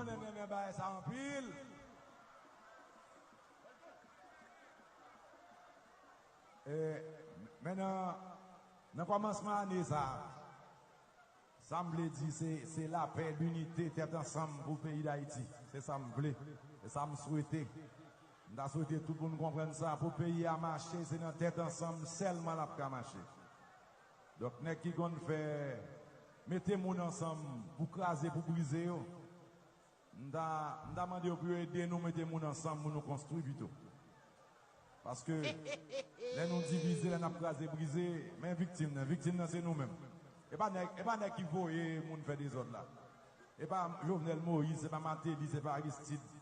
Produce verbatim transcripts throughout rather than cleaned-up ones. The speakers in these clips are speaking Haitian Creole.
Mwen renmen bagay sa anpil. E, men nan, nan kòmansman ane sa, sa m vle di, se, se lapè, linite, tèt ansanm pou peyi Dayiti. Se sa m vle. Se sa m swete. M ta swete tout moun konprann sa. Pou peyi a mache, se nan tèt ansanm sèlman l ap ka mache. Donk, nèg ki konn fè mete moun ansanm pou kraze, pou brize yo, m ta, m ta mande yo pou yo ede nou mete moun ansanm pou nou konstwi pito. Paske lè nou divize, lè n ap kraze, brize, men viktim nan. Viktim nan se nou menm. E pa nèg, e pa nèg ki voye moun fè dezòd la. E pa Jovenel Moïse, se pa Martelly, se pa Aristide.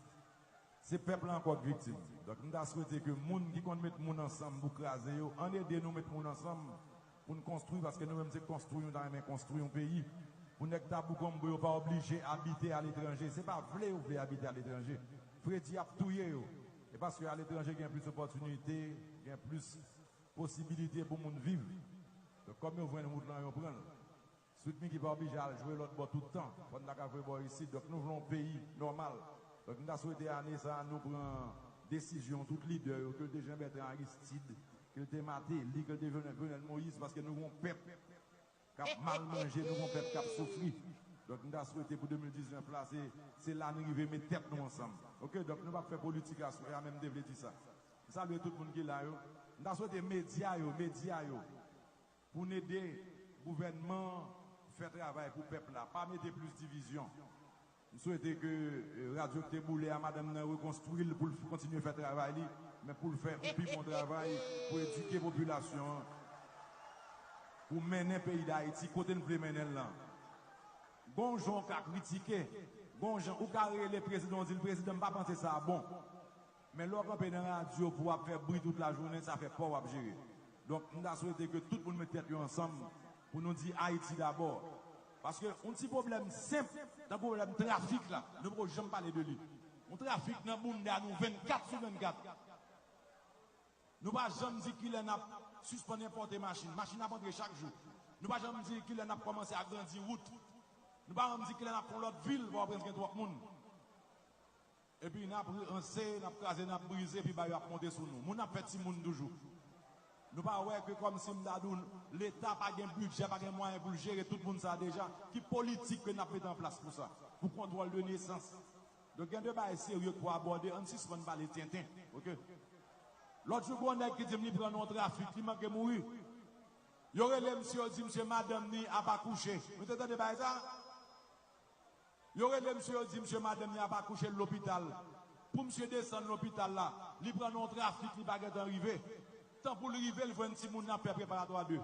Se pèp la ankò k viktim. Donk, m ta swete ke moun ki konn met moun ansanm pou kraze yo, ann ede nou met moun ansanm pou n konstwi, paske nou menm se konstwi, nou ta renmen konstwi yon peyi. Pou nèg Tabou Konbo yo pa oblije abite aletranje. Se pa vle yo vle abite aletranje. Fredi ap touye yo. E paske aletranje gen plis opòtinite, gen plis posibilite pou moun viv. Donk, kòm yo jwenn wout lan, yo pran l. Sweet Micky pa oblije al jwe lòt bò tout tan. Fò n ta ka jwe bò isit. Donk, nou vle yon peyi nòmal. Donk, m ta swete ane sa a, nou pran desizyon, tout lidè yo, ke l te Jean Bertrand Aristide, ke l te Martelly, ke l te Jovenel, Jovenel Moïse, paske nou gon pèp k ap mal manje, nou gon pèp k ap soufri. Donk, m ta swete pou de mil diznèf la, se, se la n rive met tèt nou ansanm. Oke, donk, nou p ap fè politik aswè a, men m te vle di sa. M salye tout moun ki la yo. M ta swete medya yo, medya yo, pou n ede gouvènman an fè travay pou pèp la. Pa mete plis divizyon. M swete ke, eh, radyo ki te boule a, madanm nan rekonstwi l pou l f-, kontinye fè travay li, men pou l fè yon pi bon travay pou edike popilasyon an, pou mennen peyi Dayiti kote n vle mennen l lan. Gon jan w ka kritike, gon jan ou ka rele prezidan, w di l, "Prezidan, m pa panse sa a bon." Men lè w kanpe nan radyo pou w ap fè bri tout lajounen, sa fè pa w ap jere. Donk, m ta swete ke tout moun met tèt yo ansanm pou nou di Ayiti dabò. Paske yon ti pwoblèm senp, tankou pwoblèm trafik la, nou poko janm pale de li. Yon trafik nan bounda nou vennkat sou vennkat. Nou pa janm di kilè n ap sispann enpòte machin. Machin ap antre chak jou. Nou pa janm di kilè n ap kòmanse agrandi wout. Nou pa janm di kilè n ap fè yon lòt vil, Pòtoprens gen twòp moun. Epi n ap ranse, n ap kraze, n ap brize, epi bagay yo ap monte sou nou. Moun ap fè timoun toujou. Nou pa wè ke kòmsi m ta di w, Leta pa gen bidjè, pa gen mwayen pou l jere tout moun sa a deja? Ki politik ke n ap mete an plas pou sa? Pou kontwòl de nesans. Donk, gen de bagay serye k pou abòde, ann sispann pale tenten, oke? Lòt jou, gen yon nèg ki di m li pran nan yon trafik, li manke mouri. Yo rele misye, yo di misye madanm ni ap akouche. Nou te tande bagay sa? Yo rele misye, yo di misye madanm ni ap akouche l lopital. Pou misye desann lopital la, li pran nan yon trafik, li pa gentan rive. Tan pou l rive, l jwenn timoun nan ap fè preparatwa de.